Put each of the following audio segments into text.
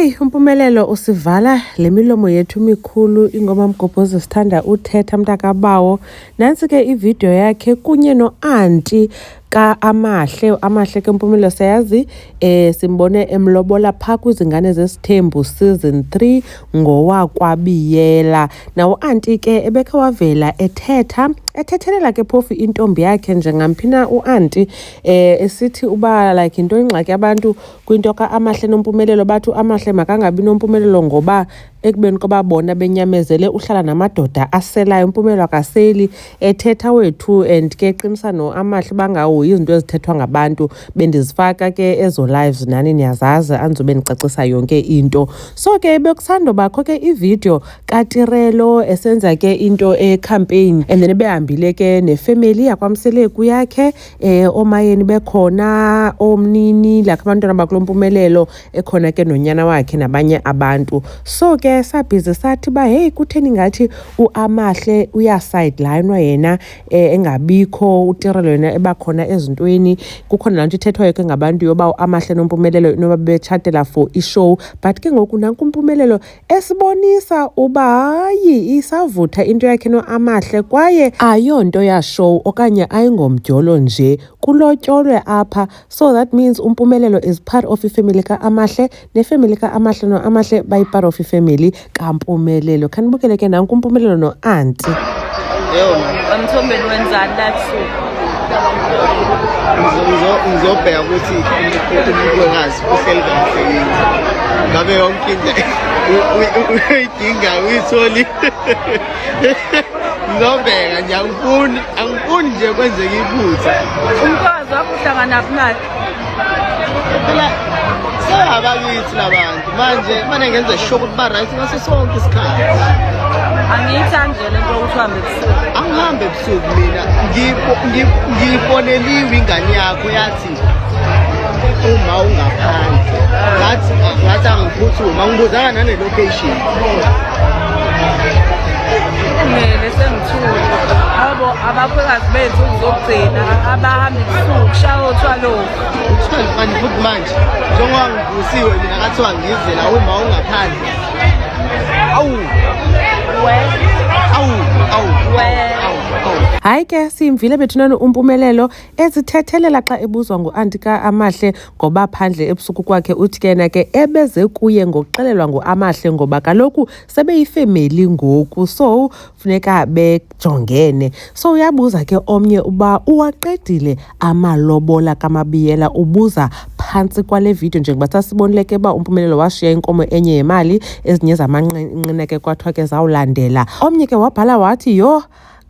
Heyi, uMpumelelo usivala le milomo yethu mikhulu ingoma mgobhozi sithanda uthetha mntakabawo. Nantsi ke ividiyo yakhe kunye noanti ka-Amahle. Amahle ke Mpumelelo siyayazi simbone emlobola phaa kwizingane zesithembu season 3 ngowakwaBiyela. Nawo anti ke ebekhe wavela ethetha ethethelela ke phofu intombi yakhe njengamphi na uanti esithi uba like yinto ingxaki abantu kwinto ka-Amahle noMpumelelo, bathi uAmahle makangabi nompumelelo ngoba ekubeni koba bona benyamezele uhlala namadoda aselayo, uMpumelelo akaseli. Ethetha wethu and ke qinisa noAmahle bangahoyi izinto ezithethwa ngabantu. Bendizifaka ke ezo lives nani niyazazi, andizobe ndicacisa yonke into. So ke bekusandobakho ke ividiyo kaTirelo esenza ke into ecampaign and then ebehambile ke nefemeli yakwaMseleku yakhe, oomayeni bekhona, oomnini like abantwana bakulo Mpumelelo ekhona ke nonyana wakhe nabanye abantu. So ke sabhizi sathi uba heyi, kutheni ngathi uAmahle uyasidelinwa yena engabikho, uTirelo yena ebakhona ezintweni. Kukhona laa nto ithethwayo ke ngabantu yoba uAmahle noMpumelelo inoba betshatela for ishow, but ke ngoku nanku uMpumelelo esibonisa uba hayi, isavutha into yakhe noAmahle kwaye ayonto yashow okanye ayingomdyolo nje, kulotyolwe apha. So that means uMpumelelo is part of ifemeli ka-Amahle nefemeli ka-Amahle noAmahle bayi-part of ifemeli kaMpumelelo. Khanibukele ke nanku uMpumelelo noanti. Yebo ma. Mthombeni, wenzani la ebusuku? Ngizobheka ukuthi umkhwekazi uhleli kahle yini. Ngabe yonke into uyidingayo uyitholile. Ngizobheka nje, angifuni nje kwenzeke iphutha. Umkhwekazi wakho uhlanganaphi naye? Phela seyabakithi labantu manje, mane ngenze sure ukuthi ba-right ngaso sonke isikhathi. Angiyithandi nje lento yokuthi uhambe ebusuku. Angihambe ebusuku mina, ngifoneliwe ingane yakho yathi uma ungaphandle, ngathi angiphuthuma, angibuzanga nane-location. Kumele sengithule. Abo abakhwekazi bethu zokugcina abahamba ebusuku shaya othwalo. Uthwele manje futhi manje njengoba ngivusiwe mina kathiwa ngize la uma ungaphandle. Awu! We. Awu, awu, We. awu, awu. Hayi ke simvile bethunani uMpumelelo ezithethelela xa ebuzwa nguanti ka-Amahle ngoba phandle ebusuku kwakhe. Uthi ke yena ke ebeze kuye ngokuxelelwa nguAmahle ngoba kaloku sebeyifemeli ngoku, so funeka bejongene. So uyabuza ke omnye uba uwaqedile amalobola kaMabiyela, ubuza phantsi kwale video njengoba sasibonile ke uba uMpumelelo washiya inkomo enye yemali, ezinye zamanqina ke kwathiwa ke zawulandela. Omnye ke wabhala wathi yho,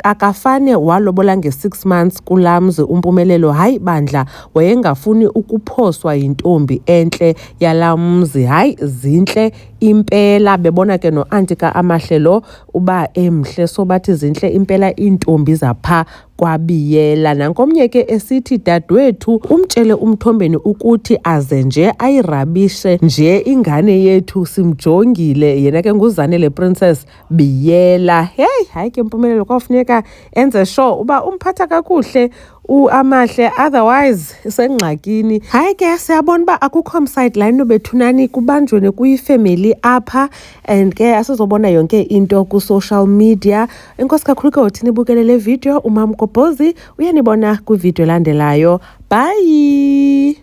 akafane walobola nge-6 months kulaa mzi uMpumelelo, hayi bandla, wayengafuni ukuphoswa yintombi entle yalaa mzi, hayi zintle impela. Bebona ke noanti ka-Amahle lo uba emhle, so bathi zintle impela iintombi zapha kwaBiyela. Nankomnye ke esithi dadewethu umtshele uMthombeni ukuthi aze nje ayirabishe nje ingane yethu simjongile, yena ke nguZanele Princess Biyela. Heyi, hayi ke Mpumelelo kwawufuneka enze sure uba umphatha kakuhle uAmahle, otherwise isengxakini. Hayi ke siyabona uba akukho msideline bethunani, kubanjweni kuyifemeli apha and ke asizobona yonke into ku-social media. Enkosi kakhulu ke uthi nibukele le video. UMamgobhozi uyanibona kwividiyo elandelayo. Bye.